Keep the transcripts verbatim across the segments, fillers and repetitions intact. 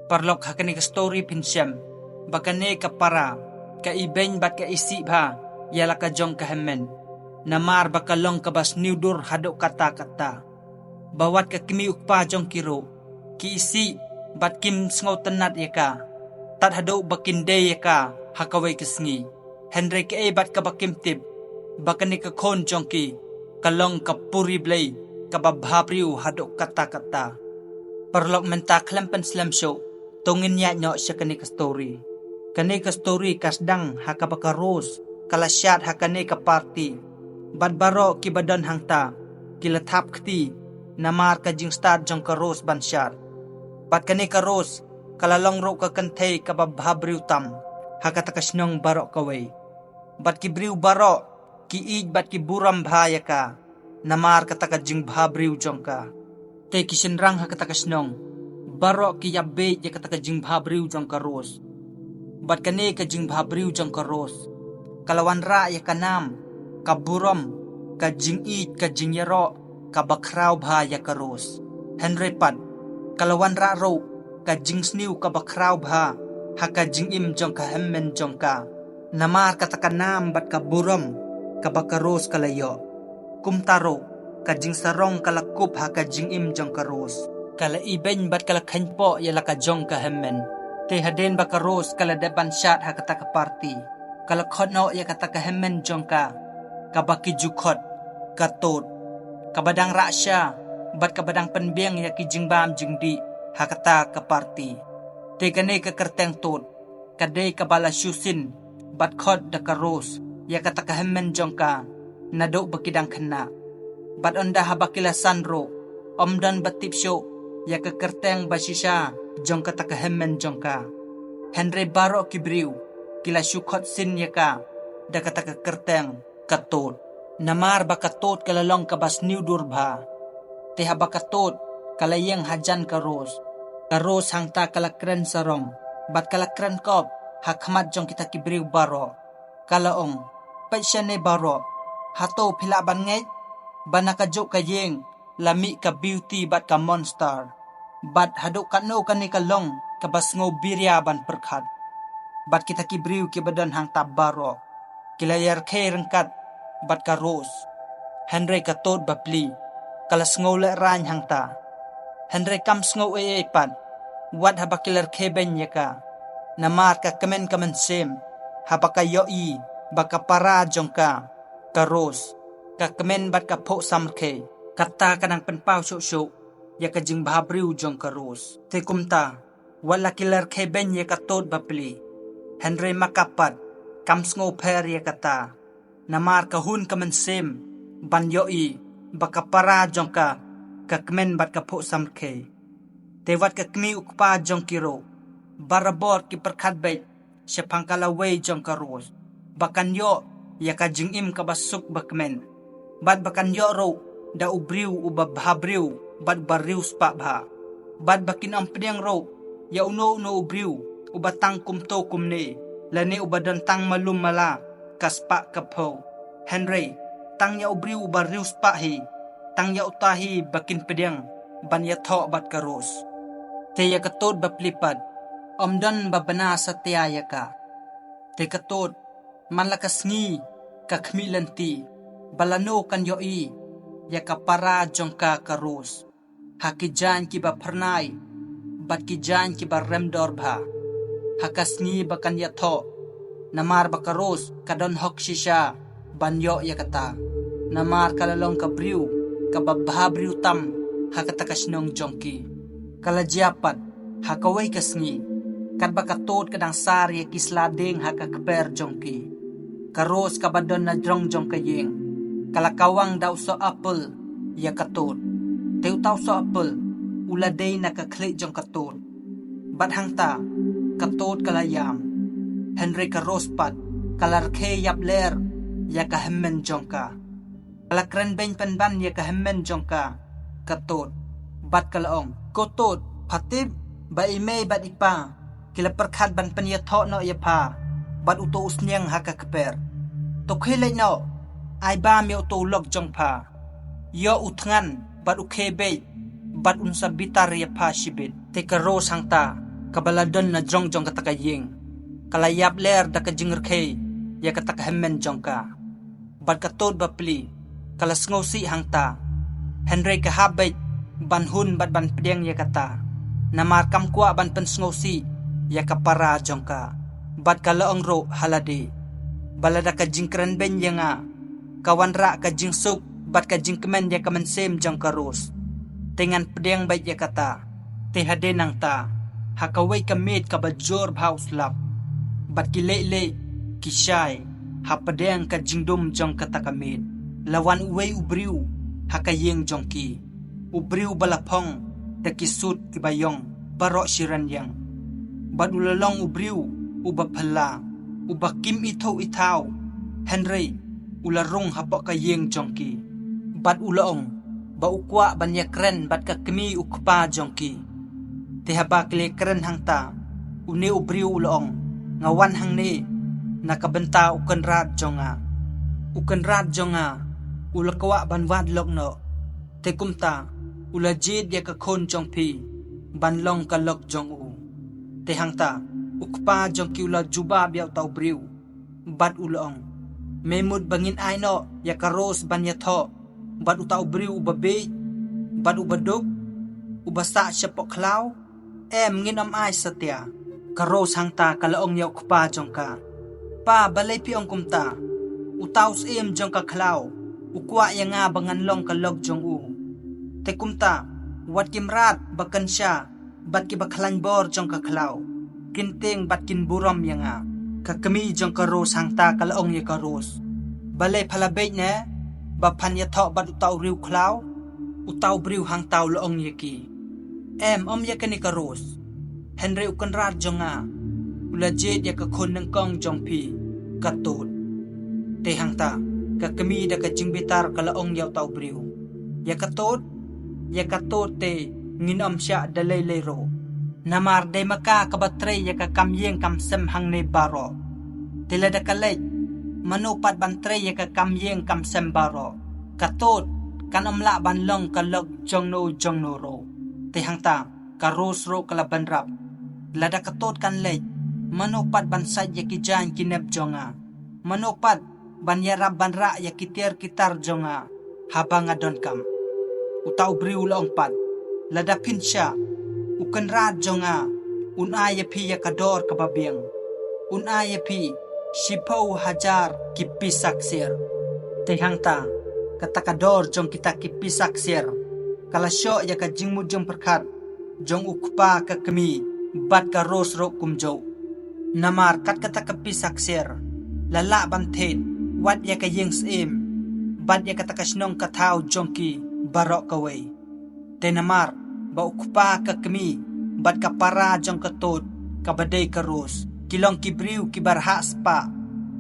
Paralok, ha kane ka story phin shem ba kane ka para ka ibeiñ bad ka isih bha ïa la ka jong ka hynmen, namar ba ka long kaba sniew dur haduh katta katta. Ba wat ka kmie u kpa jong ki ruh ki isih bad kim sngewtynnad ïa ka, tad haduh ba kin die ïa ka ha kawei ka sngi. Hynrei kaei bad kaba kim tip ba kane ka khun jong ki ka long ka puri blei kaba bhabriew haduh katta katta. Paralok, mynta khlem pynslem shuh, to ngin ïaid noh sha kane ka story. Kane ka story ka sdang ha kaba ka Rose ka la shad ha kane ka party, bad baroh kiba don hangta ki la thap kti namar ka jingstad jong ka Rose ban shad. Bad kane ka Rose ka la long ruh ka kynthei kaba bhabriew tam ha kata ka shnong baroh kawei. Bad ki briew baroh ki ïeit bad ki burom bha ïa ka namar kata ka jingbhabriew jong ka. Te ki shynrang ha kata ka shnong baroh ki ïap beit ïa kata ka jingbhabriew jong ka Rose. Bad kane ka jingbhabriew jong ka Rose ka la wanrah ïa ka nam, ka burom, ka jingïeit, ka jingïaroh kaba khraw bha ïa ka Rose. Hynrei pat ka la wanrah ruh ka jingsniew kaba khraw bha ha ka jingim jong ka hynmen jong ka, namar kata ka nam bad ka burom kaba ka Rose ka la ïoh. Kumta ruh ka jingsarong ka la kup ha ka jingim jong ka Rose. Ka la ibeiñ bad ka la kheiñpoh ïa la ka jong ka hynmen. Te hadien ba ka Rose ka la dep ban shad ha kata ka party, ka la khot noh ïa kata ka hynmen jong ka kaba ki ju khot ka Tut, kaba dang rah sha bad kaba dang pynbiang ïa ki jingbam jingdih ha kata ka party. Te kane ka kyrteng Tut ka dei kaba la shu syn bad khot da ka Rose ïa kata ka hynmen jong ka naduh ba ki dang khynnah. Bad ynda haba ki la san ruh, ym don ba tip shuh ïa ka kyrteng ba shisha jong kata ka hynmen jong ka. Hynrei baroh ki briew ki la shu khot syn ïa ka da kata ka kyrteng ka Tut, namar ba ka Tut ka la long kaba sniew dur bha. Te haba ka Tut ka la ïeng hajan ka Rose, ka Rose hangta ka la kren sarong bad ka la kren kop ha khmat jong kita ki briew baroh. Ka la ong, "Peit shane baroh, hato phi lah ban ngeit ba na kajuh ka ïing la mih ka beauty bad ka monster? Bad haduh katno kane ka long kaba sngew biria ban pyrkhat." Bad kita ki briew kiba don hangta baroh ki la ïarkhie ryngkat bad ka Rose. Hynrei ka Tut bapli ka la sngew lehraiñ hangta. Hynrei kam sngew ei ei pat wat haba ki la rkhie beiñ ïa ka, namar ka kmen ka mynsiem haba ka ïohi ba ka para jong ka, ka Rose, ka kmen bad ka phuh samrkhie. Kata ka dang pynpaw shuh shuh ïa ka jingbhabriew jong ka Rose. Te kumta wat la ki la rkhie beiñ ïa ka Tut bapli, hynrei ma ka pat kam sngew pher ïa kata, namar ka hun ka mynsiem ban ïohi ba ka para jong ka, ka kmen bad ka phuh samrkhie. Te wat ka kmie u kpa jong ki ruh barabor ki pyrkhat beit shaphang ka lawei jong ka Rose ba kan ïoh ïa ka jingim kaba suk ba kmen, bad ba kan ïoh ruh da u briew uba bhabriew bad uba riewspah bha, bad ba kin ym pdiang ruh ïa uno uno u briew uba tang kumto kumne, lane uba don tang malum mala ka spah ka phew. Hynrei tang ïa u briew uba riewspah hi, tang ïa uta hi ba kin pdiang ban ïathoh bad ka Rose. Te ïa ka Tut bapli pat ym don ba bna satia ïa ka. Te ka Tut, man la ka sngi ka khmih lynti ba lano kan ïohi ïa ka para jong ka, ka Rose, ha ki jaiñ kiba phyrnai bad ki jaiñ kiba rem dor bha, ha ka sngi ba kan ïathoh, namar ba ka Rose ka don hok shisha ban ïoh ïa kata, namar ka la long ka briew kaba bhabriew tam ha kata ka shnong jong ki. Ka la jia pat ha kawei ka sngi, katba ka Tut ka dang sar ïa ki sla dieng ha ka kper jong ki, ka Rose kaba don na jrong jong ka ïing ka la kawang da u soh apple ïa ka Tut. Te uta u soh apple u la dei na ka khlieh jong ka Tut. Bad hangta ka Tut ka la ïam, hynrei ka Rose pat ka la rkhie ïap ler ïa ka hynmen jong ka. Ka la kren beiñ pynban ïa ka hynmen jong ka, ka Tut, bad ka la ong, "Ko Tut, pha tip ba i mei bad i pa ki la pyrkhat ban pynïathoh noh ïa pha bad uto u sniang ha ka kper. To khie leit noh, ai bam ïa uto u lok jong pha, ïoh u thngan bad u khie beit, bad un sa bitar ïa pha shibit." Te ka Rose hangta kaba la don na jrong jong kata ka ïing ka la ïap ler da ka jingrkhie ïa kata ka hynmen jong ka. Bad ka tod bapli ka la sngewsih hangta, hynrei ka hap beit ban hun bad ban pdiang ïa kata, namar kam kwah ban pynsngewsih ïa ka para jong ka. Bad ka la ong ruh ha lade ba lada ka jingkren beiñ ïa nga ka wanrah ka jingsuk bad ka jingkmen ïa ka mynsiem jong ka Rose, te ngan pdiang beit ïa kata. Te hadien nangta, ha kawei ka miet kaba jur bha u slap, bad ki leh leh ki shai hapdeng ka jingdum jong kata ka miet, la wan uwei u briew ha ka ïing jong ki. U briew ba la phong da ki sut kiba ïong baroh shi rynïeng. Bad u la long u briew uba phylla, uba kim ithuh ithaw, hynrei u la rung hapoh ka ïing jong ki. Bad u la ong ba u kwah ban ïakren bad ka kmie u kpa jong ki. Te haba ki la ïakren hangta, une u briew u la ong, nga wan hangne na ka bynta u kynrad jong nga. U kynrad jong nga u la kwah ban wad lok noh. Te kumta u la jied ïa ka khun jong phi ban long ka lok jong u. Te hangta u kpa jong ki u la jubab ïa uta u briew bad u la ong, me mut ba ngin ai noh ïa ka Rose ban ïathoh bad uta u briew uba bieit bad uba duk, uba sah shapoh khlaw? Em, ngin ym ai satia. Ka Rose hangta ka la ong ïa u kpa jong ka, pa, balei phi ong kumta? Uta u syiem jong ka khlaw u kwah ïa nga ba ngan long ka lok jong u. Te kumta wat ki mrad ba kynsha bad kiba khlaiñ bor jong ka khlaw kin tieng bad kin burom ïa nga. Ka kmie jong ka Rose hangta ka la ong ïa ka Rose, balei pha la bieit ne ba phan ïathoh bad uta u riew khlaw? Uta u briew hangta u la ong ïa ki, em, ym ïa kane ka Rose, hynrei u kynrad jong nga u la jied ïa ka khun nyngkong jong phi, ka Tod. Te hangta ka kmie da ka jingbitar ka la ong ïa uta u briew, ïa ka Tod? Ïa ka Tod te ngin ym shah da lei lei ruh, namar dei ma ka kaba trei ïa ka kam ïing kam sem hangne baroh. Te lada ka leit, mano pat ban trei ïa ka kam ïing kam sem baroh? Ka Tod kan ym lah ban long ka lok jong no jong no ruh. Te hangta ka Rose ruh ka la bynrap, lada ka Tod kan leit, mano pat ban sait ïa ki jaiñ ki nep jong nga? Mano pat ban ïarap ban rah ïa ki tiar ki tar jong nga haba nga donkam? Uta u briew u la ong pat, lada phin shah, u kynrad jong nga un ai ïa phi ïa ka dor kaba biang. Un ai ïa phi shiphew hajar ki pisa ksiar. Te hangta kata ka dor jong kita ki pisa ksiar ka la shoh ïa ka jingmut jingpyrkhat jong u kpa ka kmie bad ka Rose ruh kumjuh. Namar kat kata ka pisa ksiar la lah ban thied wat ïa ka ïing syiem bad ïa kata ka shnong ka thaw jong ki baroh kawei. Te namar ba u kpa ka kmie bad ka para jong ka Tod kaba dei ka Rose ki long ki briew kiba rhah spah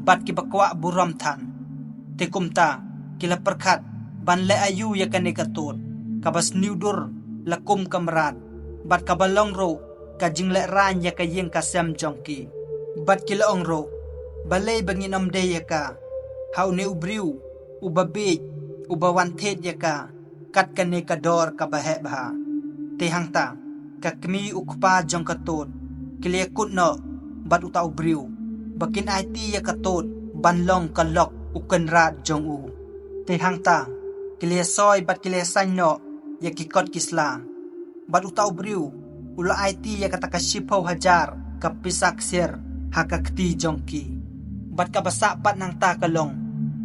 bad kiba kwah burom than. Te kumta ki la pyrkhat ban leh aïu ïa kane ka Tod kaba sniew dur la kum ka mrad bad kaba long ruh ka jinglehraiñ ïa ka ïing ka sem jong ki. Bad ki la ong ruh, balei ba ngin ym die ïa ka ha une u briew uba bieit uba wan thied ïa ka kat kane ka dor kaba heh bha? Te hangta ka kmie u kpa jong ka Tod ki la ïakut noh bad uta u briew ba kin aiti ïa ka Tod ban long ka lok u kynrad jong u. Te hangta ki la ïasoi bad ki la ïasain noh ïa ki kot ki sla. Bad uta u briew u la aiti ïa kata ka shiphew hajar ka pisa ksiar ha ka kti jong ki. Bad kaba sah pat nangta ka long,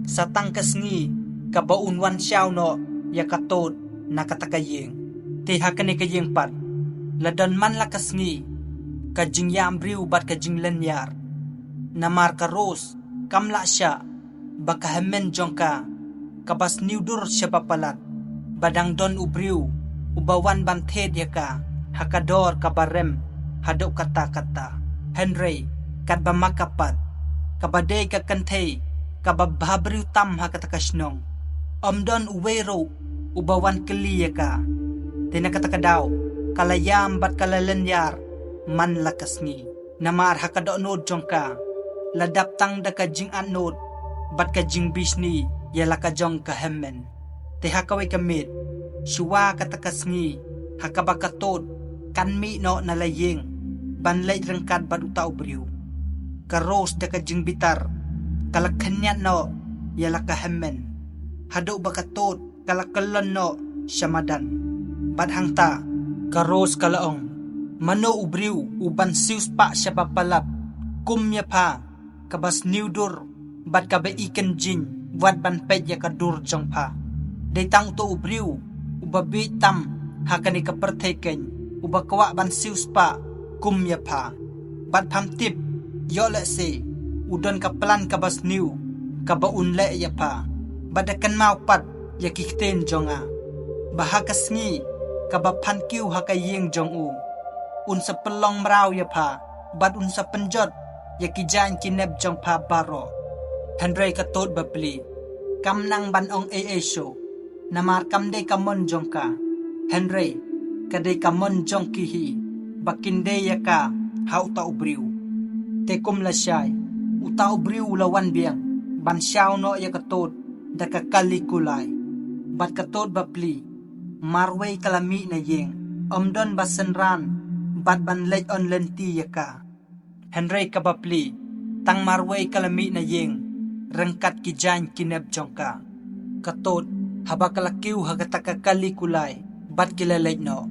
sa tang ka sngi kaba un wan shaw noh ïa ka Tod na kata ka ïing. Te ha kane ka ïing pat la don man la ka sngi ka jingïam briew bad ka jinglynñiar. Namar ka Rose kam lah shah ba ka hynmen jong ka kaba sniew dur shaba palat ba dang don u briew uba wan ban thied ïa ka ha ka dor kaba rem haduh katta katta. Hynrei katba ma ka pat kaba dei ka kynthei kaba bha briew tam ha kata ka shnong, ym don uwei ruh uba wan kylli ïa ka. Te na kata ka daw ka la ïam bad ka la lynñiar man la ka sngi. Namar ha ka dohnud jong ka la dap tang da ka jingatnud bad ka jingbishni ïa la ka jong ka hynmen. Te ha kawei ka miet, shuwa kata ka sngi ha kaba ka Tod kan mih noh na la ïing ban leit ryngkat bad uta u briew. Ka Rose da ka jingbitar ka la khynñiat noh ïa la ka hynmen, haduh ba ka Toad ka la kyllon noh sha madan. Bad hangta ka Rose ka la ong, mano u briew u ban siewspah sha ba palat kum ïa pha, kaba sniew dur bad kaba i kynjing wat ban peit ïa ka dur jong pha? Dei tang uto u briew uba bieit tam ha kane ka pyrthei keiñ uba kwah ban siewspah kum ïa pha. Bad pham tip, ïoh lehse u don ka plan kaba sniew kaba un leh ïa pha. Bad da kynmaw pat ïa ki ktien jong nga, ba ha ka sngi kaba phan kiew ha ka ïing jong u, un sa pynlong mraw ïa pha bad un sa pynjot ïa ki jaiñ ki nep jong pha baroh. Hynrei ka Toad bapli kam nang ban ong ei ei shuh, namar kam dei ka mon jong ka, hynrei ka dei ka mon jong ki hi ba kin die ïa ka ha uta u briew. Te kum lashai, uta u briew u la wan biang ban shaw noh ïa ka Toad da ka kali kulai. Bad ka Toad bapli, marwei ka la mih na ïing, ym don ba synran bad ban leit on lynti ïa ka. Hynrei ka bapli, tang marwei ka la mih na ïing ryngkat ki jaiñ ki nep jong ka. Ka Toad, haba ka la kiew ha kata ka kali kulai bad ki la leit noh,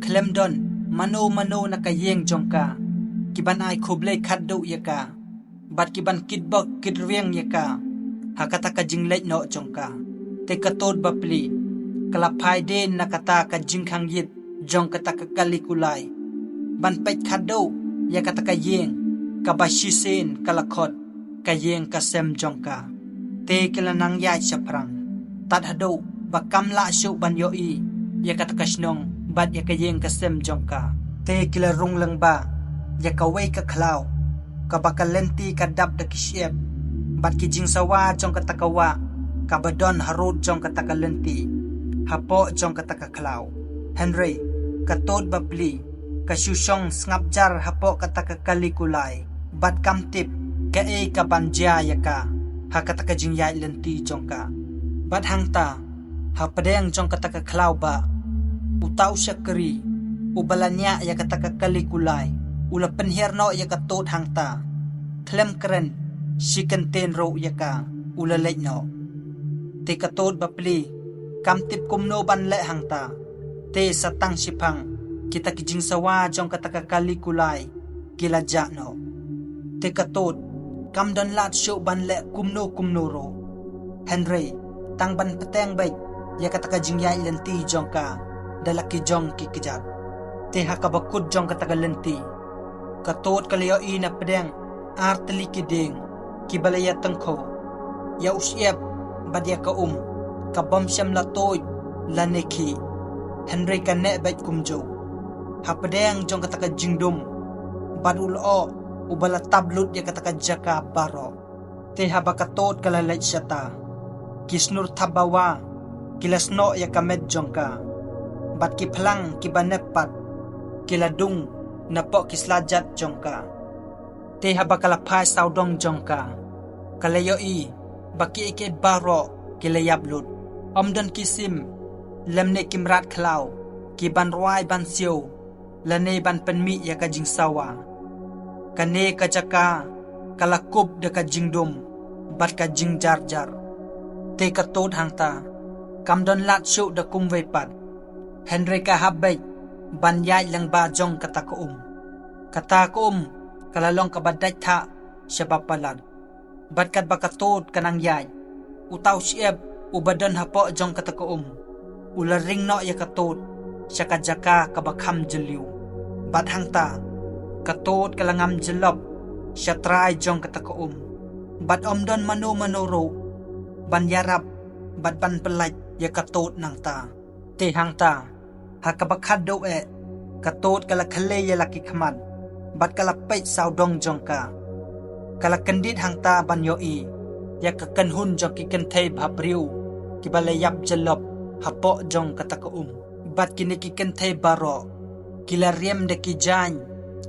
khlem don mano mano na ka ïing jong ka ki ban ai khublei khatduh ïa ka bad ki ban kitbok kitrwiang ïa ka ha kata ka jingleit noh jong ka. Te ka Toad bapli ka la phai dien na kata ka jingkhang ïit jong kata ka kali kulai ban peit khatduh ïa kata ka ïing kaba shisien ka la khot ka ïing ka sem jong ka. Te ki la nang ïaid shaphrang tad haduh ba kam lah shuh ban ïohi ïa kata ka shnong bad ïa ka ïing ka sem jong ka. Te ki la rung lyngba ïa kawei ka khlaw kaba ka lynti ka dap da ki shyiap bad ki jingsawa jong kata ka wah kaba don harud jong kata ka lynti hapoh jong kata ka khlaw. Hynrei ka Toad bapli ka shu shong sngap jar hapoh kata ka kali kulai bad kam tip kaei ka ban jia ïa ka ha kata ka jingïaid lynti jong ka. Bad hangta, ha pdeng jong kata ka khlaw ba, uta u shakri uba la ñiah ïa kata ka kali kulai u la pynhiar noh ïa ka Toad hangta. Khlem kren shi kyntien ruh ïa ka, u la leit noh. Te ka Toad bapli kam tip kumno ban leh hangta. Te sa tang shiphang kita ki jingsawa jong kata ka kali kulai ki la jah noh. Te ka Toad kam don lad shuh ban leh kumno kumno ruh, hynrei tang ban pteng beit ïa kata ka jingïaid lynti jong ka da la ki jong ki kjat. Te ha kaba kut jong kata ka lynti, ka Toad ka la ïohi na pdeng ar tylli ki dieng kiba la ïa tyngkhuh ïa u shyiap bad ïa ka um, ka bym shym la tuid lane khih, hynrei ka neh beit kumjuh ha pdeng jong kata ka jingdum bad u lyoh uba la tap lut ïa kata ka jaka baroh. Te haba ka Toad ka la leit shata, ki snur thap bawa ki la snoh ïa ka met jong ka, bad ki phlang kiba nep pat ki la dung napoh ki slajat jong ka. Te haba ka la phai sawdong jong ka, ka la ïohi ba kiei kiei baroh ki la ïap lut. Ym don ki sim lymne ki mrad khlaw ki ban rwai ban siew lane ban pynmih ïa ka jingsawa. Kane ka jaka ka la kup da ka jingdum bad ka jingjarjar. Te ka Toad hangta kam don lad shuh da kumwei pat, hynrei ka hap beit ban ïaid lyngba jong kata ka um. Kata ka um ka la long kaba dait thah sha ba palat. Bad katba ka Toad ka nang ïaid, uta u shyiap uba don hapoh jong kata ka um u la ring noh ïa ka Toad sha ka jaka kaba kham jylliew. Bad hangta ka Toad ka la ngam jyllop sha trai jong kata ka um, bad ym don mano mano ruh ban ïarap bad ban pyllait ïa ka Toad nangta. Te hangta, ha kaba khatduh eh, ka Toad ka la khyllei ïa la ki khmat bad ka la peit sawdong jong ka. Ka la kyndit hangta ban ïohi ïa ka kynhun jong ki kynthei bhabriew kiba la ïap jyllop hapoh jong kata ka um. Bad kine ki kynthei baroh ki la riam da ki jaiñ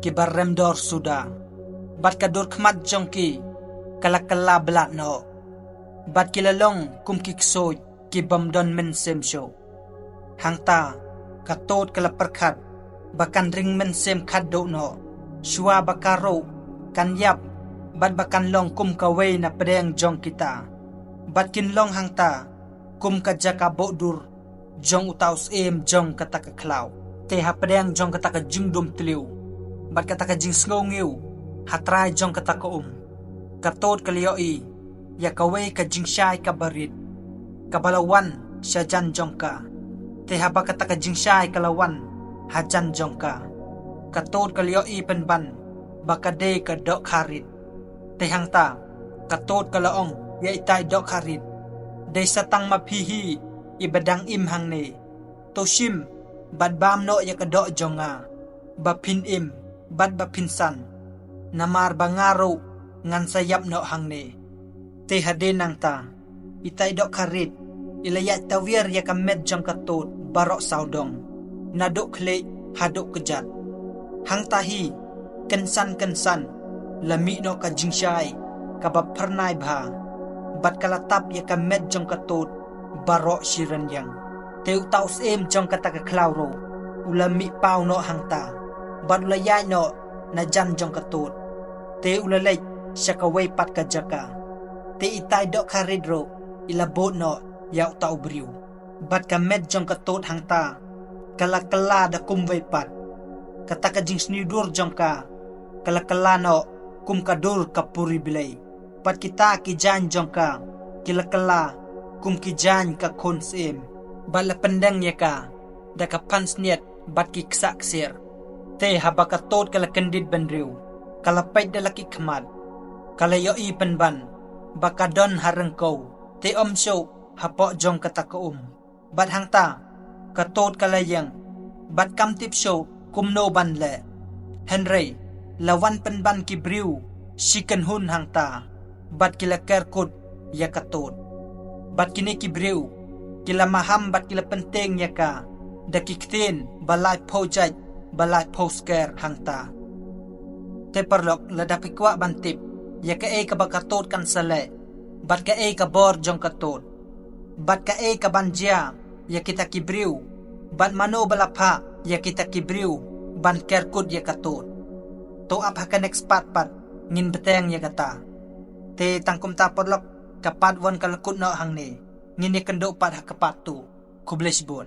kiba rem dor suda, bad ka dur khmat jong ki ka la kylla blat noh, bad ki la long kum ki ksuid ki bym don mynsiem shuh. Hangta ka Toad ka la pyrkhat ba kan ring mynsiem khatduh noh shuwa ba ka ruh kan ïap, bad ba kan long kum kawei na pdeng jong kita, bad kin long hangta kum ka jaka bok dur jong uta u syiem jong kata ka khlaw. Te ha pdeng jong kata ka jingdum tliw bad kata ka jingsngew ngiw ha trai jong kata ka um, ka Tut ka la ïohi ïa kawei ka jingshai kaba rit, kaba la wan sha jan jong ka. Te haba kata ka jingshai ka la wan ha jan jong ka, ka Tut ka la ïohi pynban ba ka dei ka dohkha rit. Te hangta ka Tut ka la ong ïa itai dohkha rit, dei sa tang ma phi hi i ba dang im hangne. To shim bad bam noh ïa ka doh jong nga, ba phin im bad ba phin san, namar ba nga ruh ngan sa ïap noh hangne. Te hadien nangta, itai dohkha rit i la ïaid tawiar ïa ka met jong ka Tut baroh sawdong, naduh khlieh haduh kjat. Hangta hi, kynsan kynsan, la mih noh ka jingshai kaba phyrnai bha, bad ka la tap ïa ka met jong ka Tut baroh shi rynïeng. Te uta u syiem jong kata ka khlaw ruh u la mih paw noh hangta, bad u la ïaid noh na jan jong ka Tut. Te u la leit sha kawei pat ka jaka. Te itai dohkha rit ruh i la bud noh ïa uta u briew, bad ka met jong ka Tut hangta ka la kylla da kumwei pat. Kata ka jingsniew dur jong ka ka la kylla noh kum ka dur ka puri blei, bad kita ki jaiñ jong ka ki la kylla kum ki jaiñ ka khun syiem, bad la pyndeng ïa ka da ka phan sniat bad ki ksah ksiar. Te haba ka Tut ka la kyndit bynriew, ka la peit da la ki khmat, ka la ïohi pynban ba ka don ha ryngkew, te ym shuh hapoh jong kata ka um. Bad hangta ka Tut ka la ïeng, bad kam tip shuh kumno ban leh. Hynrei la wan pynban ki briew shi kynhun hangta, bad ki la ker kut ïa ka Tut. Bad kine ki briew ki la maham bad ki la pyntieng ïa ka da ki ktien ba laiphew jait ba laiphew sker hangta. Te paralok, lada phi kwah ban tip ïa kaei kaba ka Tut kan sa leh, bad kaei ka bor jong ka Tut, bad kaei ka ban jia ïa kita ki briew, bad mano ba la phah ïa kita ki briew ban ker kut ïa ka Tut, to ap ha ka next part pat ngin bteng ïa kata. Te tang kumta paralok, ka part one ka la kut noh hangne, ngin ïakynduh pat ha ka part two. Khublei shibun.